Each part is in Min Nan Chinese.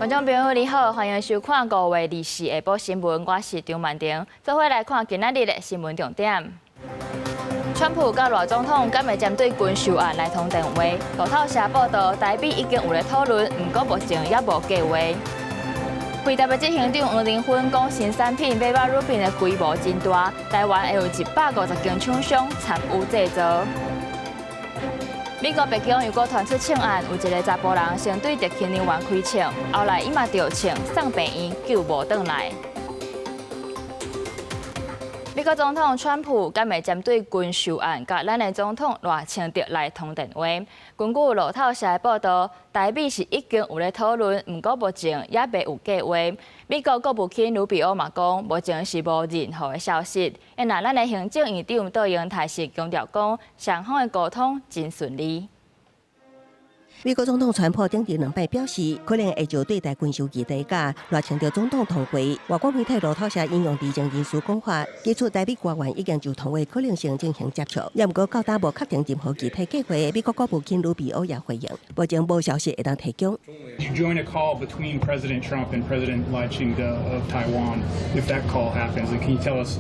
觀眾朋友你好，歡迎收看5月24下晡新聞，我是張曼婷，做伙來看今仔日的新聞重點。川普佮賴總統敢會針對軍售案來通電話？路透社報道，台美已經有咧討論，毋過目前猶無計劃。輝達的執行長黃仁勳講，新產品 Vera Rubin 的規模真大，台灣會有150間廠商參與製造。美國白宮又閣傳出槍案，有一个查埔人先對特勤人員開槍，後來伊嘛著槍送病院救無轉來。美國總統川普敢會針對軍售案，佮咱的總統賴清德來通電話。根據路透社的報道，台美是已經有咧討論，毋過目前猶未有計劃。美國國務卿魯比歐嘛講，目前是無任何的消息。啊若咱的行政院長卓榮泰是強調講，雙方的溝通真順利。美國總統川普頂禮拜表示，可能會就對台軍售議題佮賴清德總統通話。外國媒體路透社引用知情人士講法，指出台美官員已經就通話可能性進行接觸，也毋過到今無確定任何具體計劃。美國國務卿魯比歐也回應，目前無消息會當提供。 To join a call between President Trump and President Lai Ching-te of Taiwan, if that call happens, and can you tell us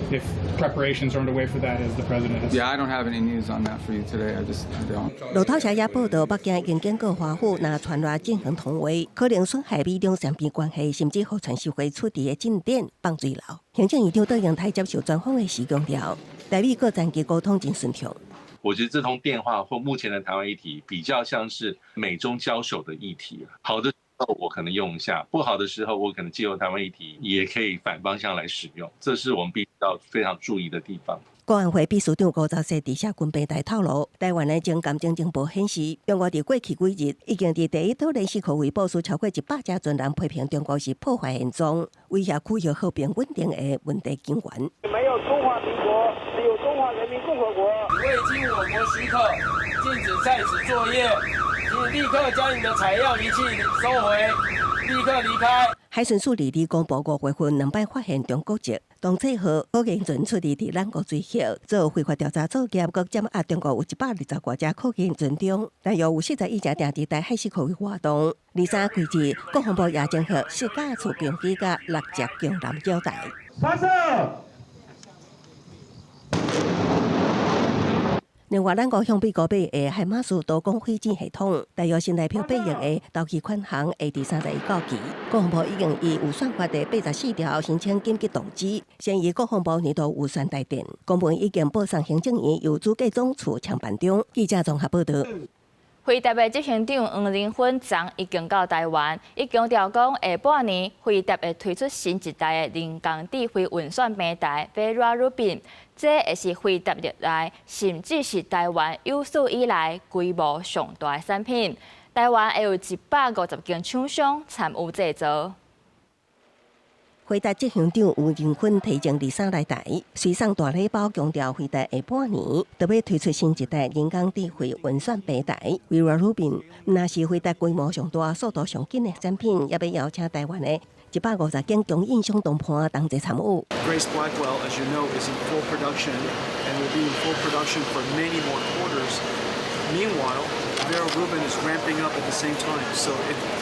if preparations are underway for that, as the president has? Yeah, I don't have any news on that for you today. I just don't. 路透社也報道，北京已經警告華府，若川賴進行通話，可能損害美中雙邊關係，甚至予全社會處置的進展放水流。行政院長卓榮泰接受專訪的時強調，台美各層級溝通真順暢。我覺得這通電話或目前的台灣議題比較像是美中交手的議題。好的時候我可能用一下，不好的時候我可能借由台灣議題也可以反方向來使用，這是我們必須要非常注意的地方。國安會秘書長吳釗燮佇社群平台透露，台灣的偵監偵情報顯示，中國佇過去幾日已經佇第一島鏈四區圍部署超過100隻專人，批評中國是破壞現狀、威脅區域和平穩定的問題根源。沒有中華民國，只有中華人民共和國。未經我國許可，禁止在此作業，請立刻將你的採樣儀器收回，立刻離開。海巡署二二公布5月份兩擺發現中國籍當這號捕鯨船出佇咱國水域做非法調查作業，閣掌握中國有120多隻捕鯨船中，大約有41隻定佇台海四區域活動。23開日，國防部也偵獲四架次攻機佮六隻強艦擾台。發射。另外，咱國向美國買的海馬斯多管火箭系統，大約新台幣8億的頭期款項會佇31到期。國防部已經依預算法第84條申請緊急動支，先依國防部年度預算代墊。公文已經報送行政院，由主計總處協辦中。記者綜合報道。輝達的執行長黃仁勳昨已經到台灣，伊強調講下半年輝達會推出新一代的人工智慧運算平台 Vera Rubin，這會是輝達歷來甚至是台灣有史以來規模上大的產品。台灣會有150間廠商參與製造。輝達執行長黃仁勳提前23來台，隨送大禮包，強調輝達下半年特別推出新一代人工智慧運算平台 Vera Rubin，毋但是輝達規模上大、速度上緊的產品，也欲邀請台灣的150間供應商同伴同齊參與。 Grace Blackwell, as you know, is in full production and will be in full production for many more quarters. Meanwhile, Vera Rubin is ramping up at the same time, so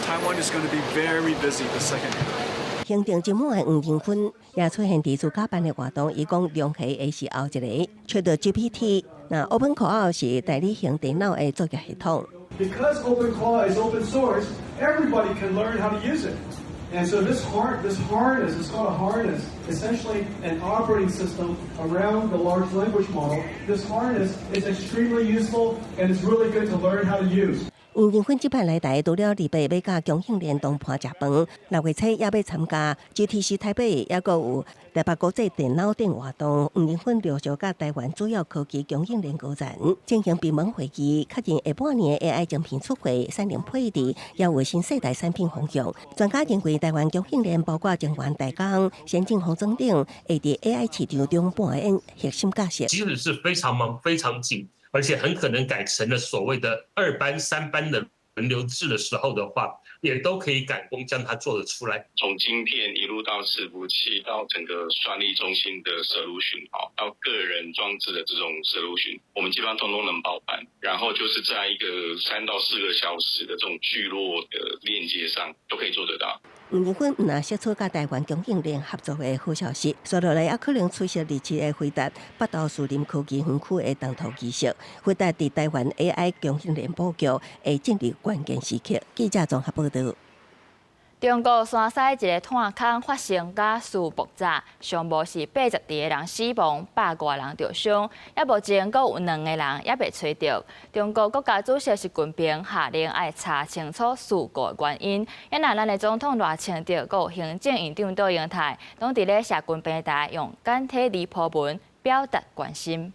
Taiwan is going to be very busy the second half. 行程真滿的黃仁勳也出現佇自家辦的活動，伊講龍蝦會是後一个 ChatGPT，那 OpenClaw 是代理型電腦的作業系統。 Because OpenClaw is open source, everybody can learn how to use it. And so this harness, it's called a harness, essentially an operating system around the large language model. This harness is extremely useful and it's really good to learn how to use. 黃仁勳這擺來台，除了28欲佮供應鏈同伴食飯，6月初也欲參加 GTC 台北，抑閣有台北國際電腦展活動。黃仁勳陸續佮台灣主要科技供應鏈高層進行閉門會議，確認下半年 AI 晶片出貨、產能配置，也有新世代產品方向。專家認為，台灣供應鏈包括晶圓代工、先進封裝等，會佇 AI 市場中扮演核心角色。即使是非常忙、非常緊，而且很可能改成了所謂的二班、三班的輪流制的時候的話，也都可以趕工將它做得出來。從晶片一路到伺服器，到整個算力中心的 solution，到個人裝置的這種 solution，我們基本上通通能包辦。然後就是在一個3到4個小時的這種聚落的鏈接上，都可以做得到。黃仁勳毋但釋出佮台灣供應鏈合作的好消息，紲落來也可能出席27的輝達北投士林科技園區的動土儀式。輝達佇台灣 AI 供應鏈布局會進入關鍵時刻。記者綜合報導。中國山西一个炭坑發生瓦斯爆炸，上無是82個人死亡，100外人著傷，抑目前閣有兩个人猶未揣著。中國國家主席習近平下令愛查清楚事故的原因。抑若咱的總統賴清德閣行政院長卓榮泰，攏佇咧社群平台用簡體字鋪文表達關心。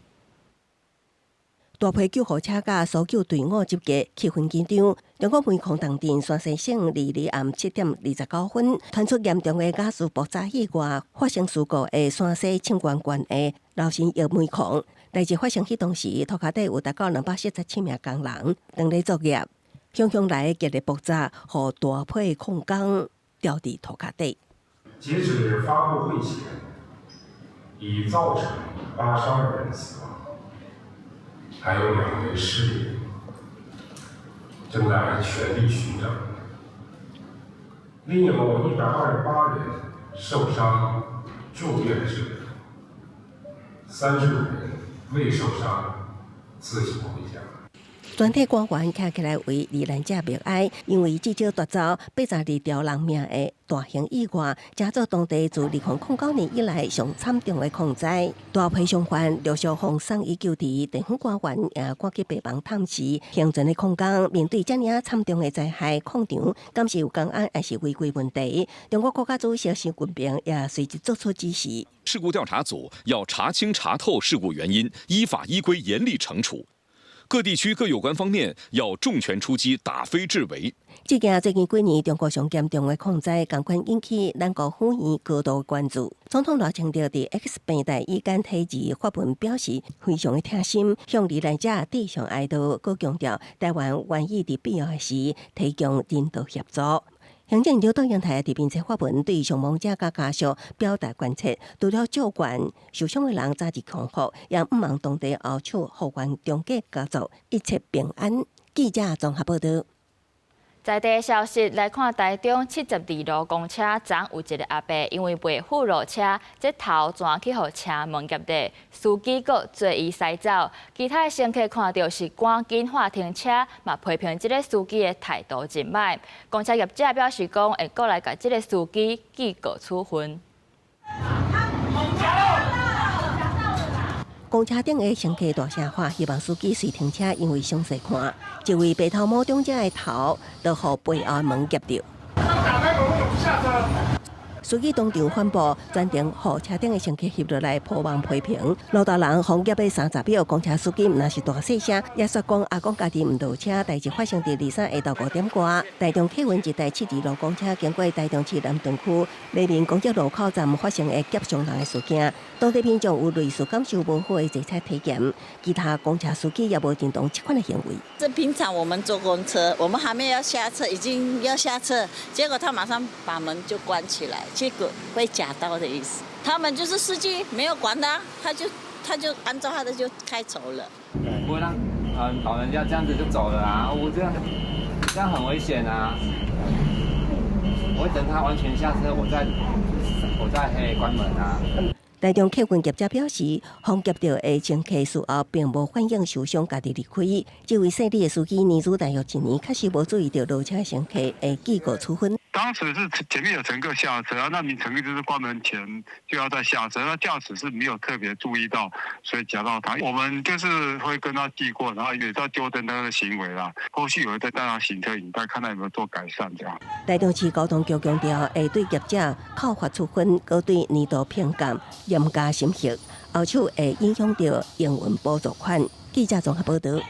大批救護車佮搜救隊伍集結，氣氛緊張。中國煤礦重鎮山西省22日暗7點29分，傳出嚴重的瓦斯爆炸意外，發生事故的山西慶元縣的嶗山驛煤礦，代誌發生彼當時，塗跤底有達到247名工人當咧作業，洶洶來的激烈爆炸，予大批礦工掉佇塗跤底。截止發布會前，已造成82人死亡。還有2人失聯，正在全力尋找。另有128人受傷住院治療，35人未受傷，自行回家。全體官員徛起來為罹難者默哀，因為至少奪走82條人命的大型意外，成做當地自2009年以來上慘重的礦災。大批傷患陸續予送醫救治，地方官員也趕去幫忙探視。幸存的礦工面對遮爾仔慘重的災害，礦場敢是有工安抑是違規問題？中國國家主席習近平也隨即作出指示：事故調查組要查清查透事故原因，依法依規嚴厲懲處。各地區各有關方面要重拳出擊，打非治違。這件最近幾年中國上嚴重的礦災，仝款引起咱國府院高度關注。總統賴清德佇 X 平台以簡體字發文表示非常的痛心，向罹難者致上哀悼，閣強調台灣願意佇必要的時提供人道協助。行政院長卓榮泰佇面冊發文，對傷亡者佮家屬表達關切，除了救援受傷的人早日康復，也向望當地後手復原重建家族一切平安。記者綜合報導。在地消息來看，台中72路公車昨有一个阿伯，因為袂付落車，這頭全去予車門夾著，司機閣追伊駛走。其他的乘客看著是趕緊喊停車，嘛批評這个司機的態度真䆀。公車業者表示講，會閣來共這个司機記過處分。公車頂的乘客大聲喊，希望司機隨停車，因為傷細看。一位白頭毛長者的頭就予背後門夾著。司機當場反駁，全程予車頂的乘客翕落來破網批評。老大人予夾欲30秒，公車司機毋但是大細聲，也煞講阿公家己毋落車。代誌發生佇23下晝5點外，台中客運一台72路公車經過台中市南屯區黎明公車路口站發生的夾傷人的事件，當地民眾有類似感受無好的坐車體驗，其他公車司機也無認同這款的行為。這平常我們坐公車，我們還沒有下車，已經要下車，結果他馬上把門就關起來。結果會夾到的意思，他們就是司機沒有管他，他就按照他的就開走了。不會讓老人家這樣子就走了啊！我這樣很危險啊！我會等他完全下車，我再可以關門啊。台中客運業者表示，予夾著的乘客事後並無反映受傷，家己離開。這位姓李的司機年資大約一年，確實無注意著落車乘客會記過處分。當時是前面有乘客下車，那名乘客就是關門前就要再下車，那駕駛是沒有特別注意到，所以夾到他。我們就是會跟他記過，然後也在糾正他的行為啦。後續也會再帶他行車影帶，看他有沒有做改善。這樣。台中市交通局強調，會對業者扣罰處分，閣對年度評鑑嚴加審核，後手會影響著營運補助款。記者綜合報導。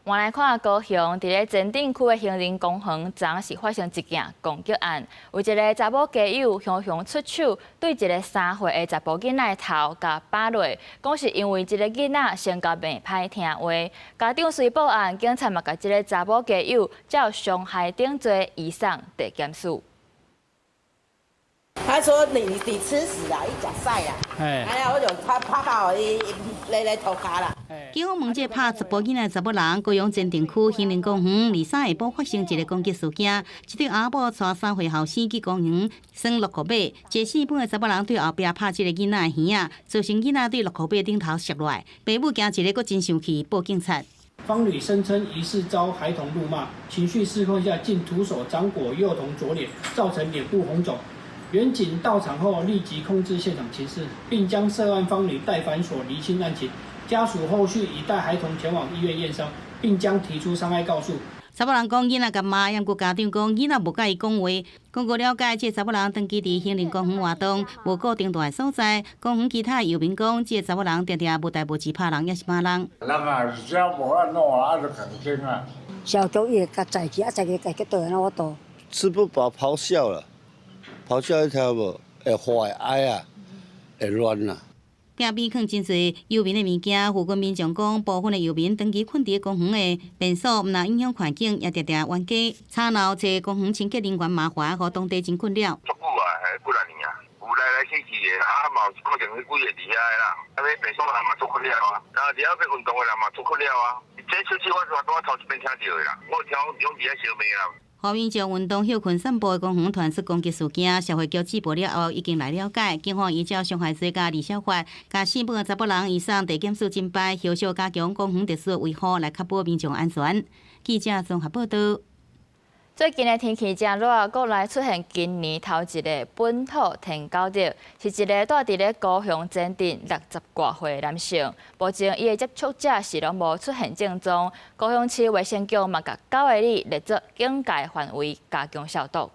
換來看高雄，佇咧前鎮區的興仁公園，昨是發生一件攻擊案，有一个查某街友雄雄出手，對一个3歲的查埔囡仔的頭共拍落，講是因為這个囡仔先共罵歹聽話。家長隨報案，警察嘛共這个查某街友照傷害等罪移送地檢署。他說你吃屎啊！伊食屎啦！哎呀，我就拍拍到伊來塗跤啦。警方問這拍查埔囡仔查某人，高雄前鎮區興仁公園23下晡發生一个攻擊事件，一對翁某帶3歲後生去公園耍樂高馬，一個姓潘的查某人對後壁拍這个囡仔的耳仔，造成囡仔對樂高馬頂頭摔落來，爸母驚一个閣真生氣，報警察。方女聲稱疑似遭孩童辱罵，情緒失控下竟徒手掌摑幼童左臉，造成臉部紅腫。員警到場後立即控制現場情勢，並將涉案方女帶返所釐清案情。家屬後續已帶孩童前往醫院驗傷，並將提出傷害告訴。查某人講囡仔共罵，毋過家長講囡仔無佮伊講話。根據了解，這個查某人長期佇興仁公園活動，無固定蹛的所在。公園其他遊民講，這個查某人定定無代無誌拍人，抑是罵人。人啊，是這無按怎啊，就囥裝啊。消毒液共載去，啊載去家己倒來我倒。吃不飽，咆哮了，咆哮你聽無？會壞愛啊，會亂啊。鼎邊囥真濟遊民的物件，附近民眾講，部分的遊民長期睏佇公園的便所，毋但影響環境，也定定冤家吵鬧，這公園清潔人員麻煩，予當地真困擾。足久啊，彼幾若年啊，有來來去去的，啊嘛有可能彼幾个佇遐的啦，啊彼便所人嘛足困擾啊，然後佇遐欲運動的人嘛足困擾啊。這出去我是拄仔頭一擺聽著的啦，我聽講佇遐相罵啦。予民眾運動歇睏散步的公園傳出攻擊事件，社會局接報了後已經來了解，警方依照傷害罪佮二小法，共姓潘的查某人移送地檢署偵辦，後續加強公園設施維護，來確保民眾安全。記者綜合報道。最近的天氣真熱，國內出現今年頭一个本土天狗熱，是一个蹛佇咧高雄前鎮60外歲的男性。目前伊的接觸者是攏無出現症狀。高雄市衛生局嘛，共九个里列做警戒範圍，加強消毒。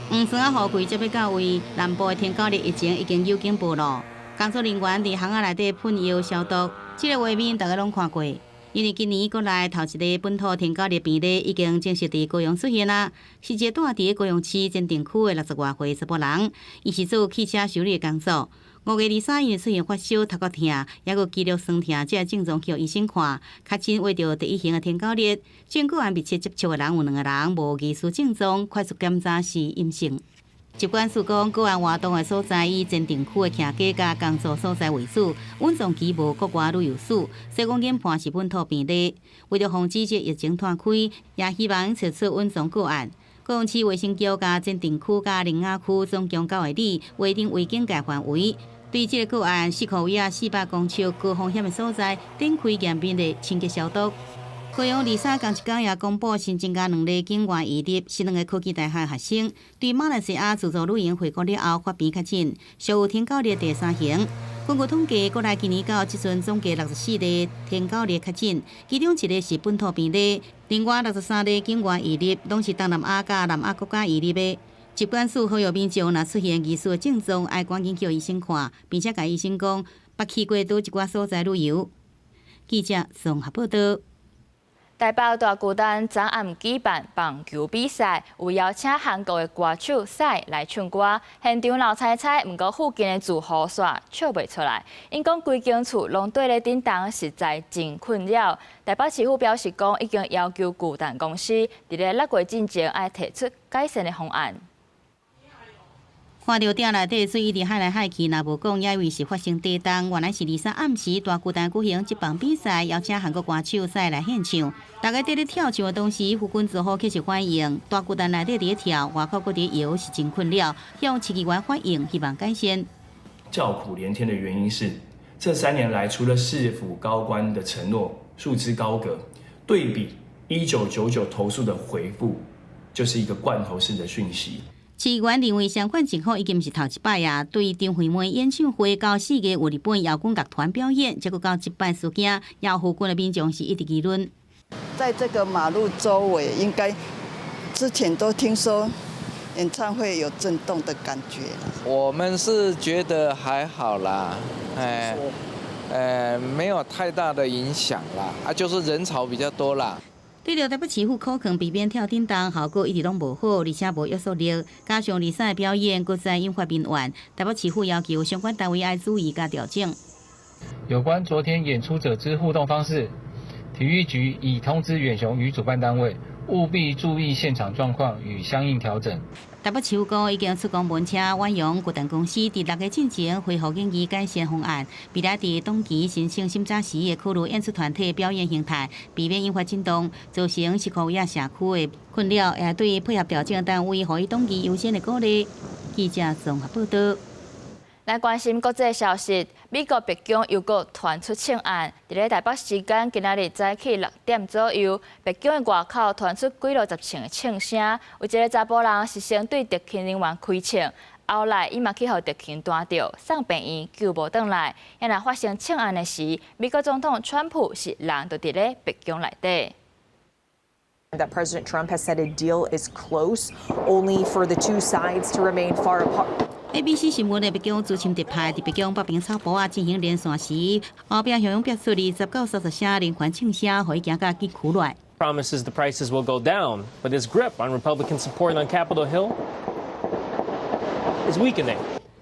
黃山仔雨季才欲到位，南部的天狗熱疫情已經有警報咯。工作人員佇巷仔內底噴藥消毒，這个畫面大家攏看過。因為今年國內頭一个本土天狗熱病例已經正式佇高雄出現啦，是一个蹛佇高雄市前鎮區的60外歲查埔人，伊是做汽車修理的工作。5月23日出現發燒、頭殼疼，抑閣肌肉痠疼，這个症狀去予醫生看，確診罹著第一型的天狗熱。這個案密切接觸的人有兩個人無疑似症狀，快速檢查是陰性。疾管署講，個案活動的所在以前鎮區的徛家佮工作所在為主，穩狀期無國外旅遊史，所以講研判是本土病例。為著防止這疫情湠開，也希望揣出隱藏個案。高雄市衛生局共前鎮區佮苓雅區總共九个里劃定為警戒範圍。對這个個案，4箍尾仔400公尺高風險的所在，展開嚴密的清潔消毒。高雄23仝一工也公布新增加兩例境外移入，是兩个科技大學學生對馬來西亞自助旅行回國了後發病確診，屬天狗熱第三型。根據統計，國內今年到這陣總計64例天狗熱確診，其中一个是本土病例，另外63例境外移入，攏是東南亞佮南亞國家移入的。疾管署呼籲民眾若出現疑似的症狀，愛趕緊叫醫生看，並且共醫生講，捌去過佗一寡所在旅遊。記者綜合報道。台北大巨蛋昨暗舉辦棒球比賽，有邀請韓國的歌手 PSY 來唱歌，現場鬧猜猜，毋過附近的住戶煞笑袂出來。𪜶講規間厝攏綴咧振動，實在真困擾。台北市府表示講，已經要求巨蛋公司佇咧6月進前愛提出改善的方案。看著鼎內底水一直海來海去，若無講，也以為是發生地動。原來是23暗時大巨蛋舉行職棒比賽，邀請韓國歌手 PSY 來獻唱。大家佇咧跳唱的同時，附近住戶卻是反映，大巨蛋內底佇咧跳，外口閣佇咧搖是真困擾，向市議員反映，希望改善。叫苦連天的原因是，這3年來，除了市府高官的承諾束之高閣，對比1999投訴的回覆，就是一個罐頭式的訊息。市議員認為，相款情況已經毋是頭一擺啊。對張惠妹演唱會到4月有日本搖滾樂團表演，這閣到這擺事件，也附近的民眾是一直議論。在這個馬路周圍，應該之前都聽說演唱會有震動的感覺。我們是覺得還好啦，哎，沒有太大的影響啦，啊，就是人潮比較多啦。對著台北市府苦勸避免跳振動，效果一直攏無好，而且無約束力。加上二三的表演，閣再引發民怨。台北市府要求相關單位愛注意佮調整。有關昨天演出者之互動方式，體育局已通知遠雄與主辦單位，務必注意現場狀況與相應調整。台北市府講已經出公文請遠洋集團公司佇六月進前恢復營業改善方案，未來佇檔期申請審查時會考慮演出團體表演形態，避免引發震動，造成西區也社區的困擾，也對配合調整單位，予以檔期優先的鼓勵。記者綜合報道。來關心國際消息，美國白宮又閣傳出槍案，佇咧台北時間今仔日早起6點左右，白宮的外口傳出幾落十槍的槍聲，有一个查埔人是先對特勤人員開槍，後來伊嘛去予特勤彈著，送病院救無轉來。啊若發生槍案的時，美國總統川普是人就佇咧白宮內底。 That President Trump has said a deal is close, only for the two sides to remain far apart. ABC 新聞的白宮資深特派佇白宮北邊草埔仔進行連線時，後壁向發出20到30聲連環槍聲，予伊驚甲緊屈來。 Promises the prices will go down, but his grip on Republican support on Capitol Hill is weakening.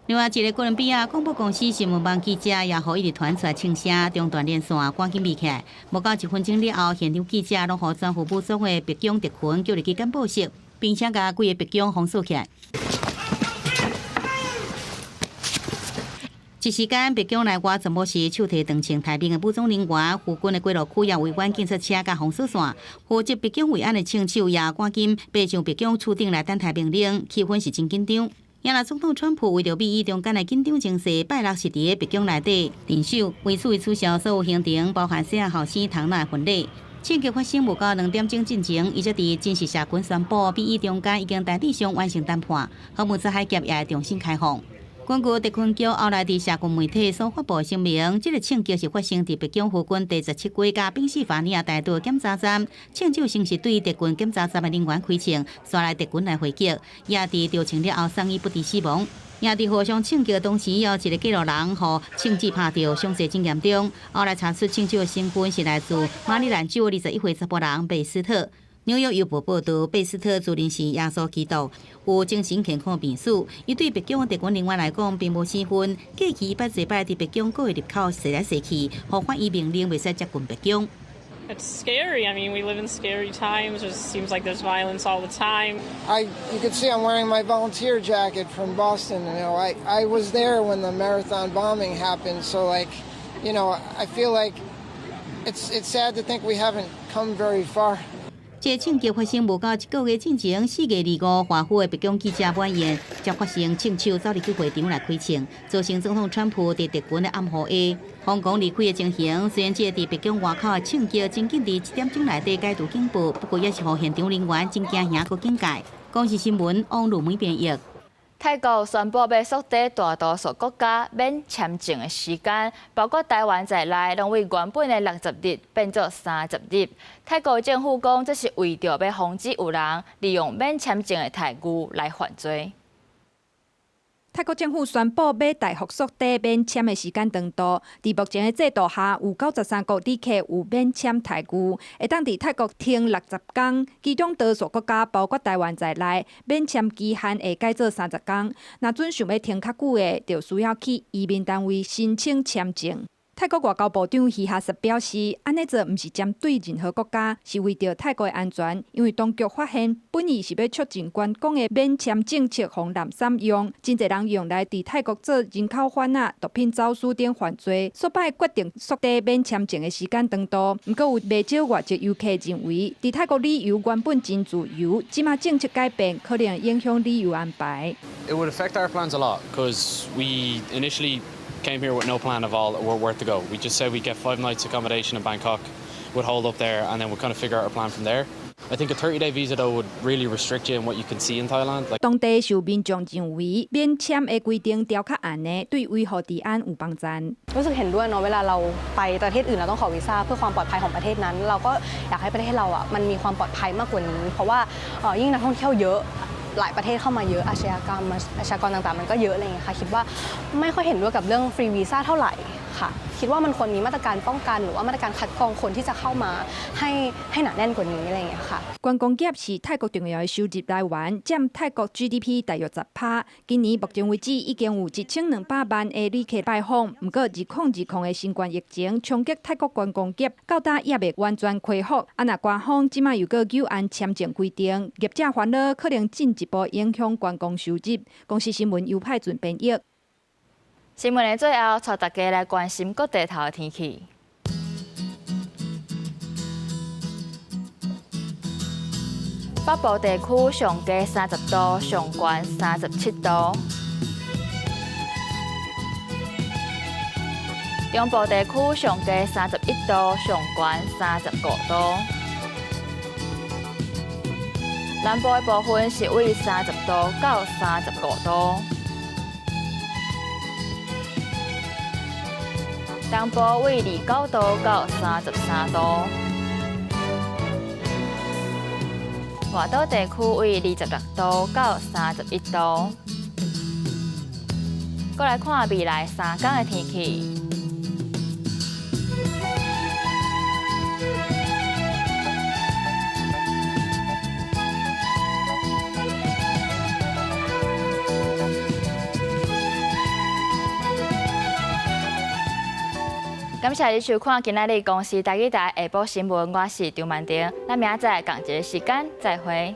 另外，一个哥倫比亞廣播公司新聞網記者也予一直傳出來槍聲，中斷連線，趕緊避開。無夠一分鐘了後，現場記者攏予全副武裝的白宮特勤叫入去簡報室，並且共規个白宮封鎖起來。一時間，白宮內外全部是手提長槍待命的武裝人員，附近的街路區也維穩警察車佮封鎖線。負責白宮維安的槍手也趕緊爬上白宮厝頂來等待命令，氣氛是真緊張。也若總統川普為著美伊中間的緊張情勢，拜六是佇咧白宮內底聯手，為此取消所有行程，包含細漢後生唐納的婚禮。槍擊發生無夠2點鐘進前，伊才佇真實社群宣布，美伊中間已經大致上完成談判，荷姆茲海峽也會重新開放。根據特勤局後來佇社群媒體所發布的聲明，這个槍擊是發生佇白宮附近第17街佮賓夕法尼亞大道檢查站，槍手先是對特勤檢查站的人員開槍，紲來特勤來回擊，也佇著槍了後送醫不治死亡。也佇互相槍擊當時，有一个過路人予槍子拍著，傷勢真嚴重。後來查出槍手的身份是來自馬里蘭州21歲查埔人貝斯特。紐約郵報報導，貝斯特自認是耶穌基督，有精神健康病史。伊對白宮特勤人員來講並無身份。過去一擺濟擺佇白宮各个入口踅來踅去，予法醫命令袂使接近白宮。 It's scary. I mean, we live in scary times. It seems like there's violence all the time. You could see I'm wearing my volunteer jacket from Boston. I was there when the marathon bombing happened. So, like, I feel like it's sad to think we haven't come very far. 這槍擊發生無夠一個月進前，4月25，華府的白宮記者晚宴，才發生槍手走入去會場來開槍，造成總統川普佇特勤的掩護下，瘋狂離開的情形。雖然這個佇白宮外口的槍擊真緊佇1點鐘內底解除警報，不過也是予現場人員真驚嚇閣警戒。公視新聞網路媒編譯。泰國宣布欲縮短大多數國家免簽證的時間，包括台灣在內，攏對原本的60日變做30日。泰國政府講，這是為著欲防止有人利用免簽證的待遇來犯罪。泰國政府宣布欲大幅縮短免簽的時間長度。佇目前的制度下，有93國旅客有免簽待遇，會當佇泰國停60工。其中多數國家，包括台灣在內，免簽期限會改做30工。若準想欲停較久的，就需要去移民單位申請簽證。泰國外交部長希哈實表示，按呢做毋是針對任何國家，是為著泰國的安全。因為當局發現，本意是欲促進觀光的免簽政策予人濫用，真濟人用來佇泰國做人口販仔、毒品走私等犯罪，所以決定縮短免簽證的時間長度。毋過有袂少外籍遊客認為，佇泰國旅遊原本真自由，這馬政策改變可能影響旅遊安排。 It would affect our plans a lot because we initially came here with no plan of all where to go. We just said we'd get 5 nights accommodation in Bangkok, would hold up there, and then we'd kind of figure out our plan from there. I think a 30-day visa though would really restrict you in what you can see in Thailand. Like 當地受民眾認為免簽的規定調較嚴的，對維護治安有幫助。 รู้สึกเห็นด้วยเนาะเวลาเราไปประเทศอื่นเราต้องขอวีซ่าเพื่อความปลอดภัยของประเทศนั้น เราก็อยากให้ประเทศเราอ่ะมันมีความปลอดภัยมากกว่านี้ เพราะว่ายิ่งนักท่องเที่ยวเยอะหลายประเทศเข้ามาเยอะอาชญากรรมอาชญากรต่างๆ มันก็เยอะอะไรอย่างเงี้ยค่ะคิดว่าไม่ค่อยเห็นด้วยกับเรื่องฟรีวีซ่าเท่าไหร่ ค่ะ คิดว่ามันควรมีมาตรการป้องกันหรือว่ามาตรการคัดกรองคนที่จะเข้ามาให้ให้หนาแน่นกว่านี้อะไรอย่างเงี้ยค่ะ 觀光業是泰國重要的收入來源，佔泰國 GDP 大約10%。今年目前為止已經有1200萬个旅客拜訪，毋過2020的新冠疫情衝擊泰國觀光業，到今猶未完全恢復。啊，若官方這擺又閣搝按簽證規定，業者煩惱可能進一步影響觀光收入。公視新聞尤派準編譯。新聞的最後，帶大家來關心各地頭的天氣。北部地區上低30度，上懸37度；中部地區上低31度，上懸35度。南部的部分是為30度到35度。東部為29度到33度，外島地區為26度到31度。閣來看未來3天的天氣。感謝你收看今仔日公視台語台下晡新聞，我是張曼婷，咱明仔載仝一个時間再會。